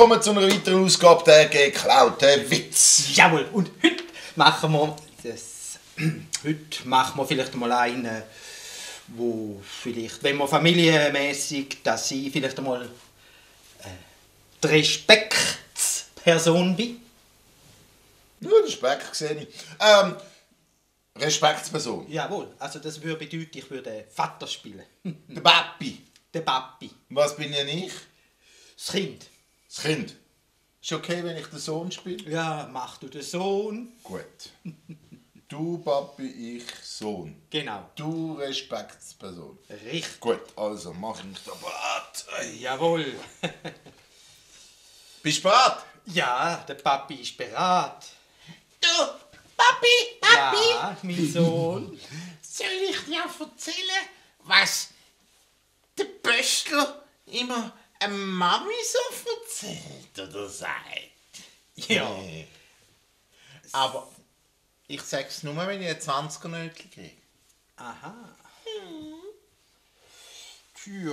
willkommen zu einer weiteren Ausgabe der geklauten Witz. Jawohl, und heute machen wir vielleicht mal einen, wo vielleicht, wenn man familienmäßig, dass ich vielleicht einmal die Respektsperson bin. Ja, Respekt sehe ich. Respektsperson. Jawohl, also das würde bedeuten, ich würde Vater spielen. Der Papi. Der Papi. Was bin denn ich? Das Kind. Das Kind. Ist okay, wenn ich den Sohn spiele? Ja, mach du den Sohn. Gut. Du Papi, ich Sohn. Genau. Du Respektsperson. Richtig. Gut, also mach ich den Bart. Jawohl. Bist du bereit? Ja, der Papi ist bereit. Du, Papi, Ja, mein Sohn. soll ich dir erzählen, was der Böschler immer eine Mami so erzählt oder sagt? Ja. Aber ich sag's nur, wenn ich einen 20er-Nötchen kriege. Aha. Tja.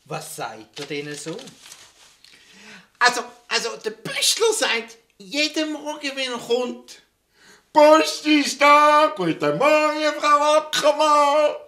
Was sagt er denn so? Also der Böschler sagt jeden Morgen, wenn er kommt, Post ist da, guten Morgen, Frau Ackermann.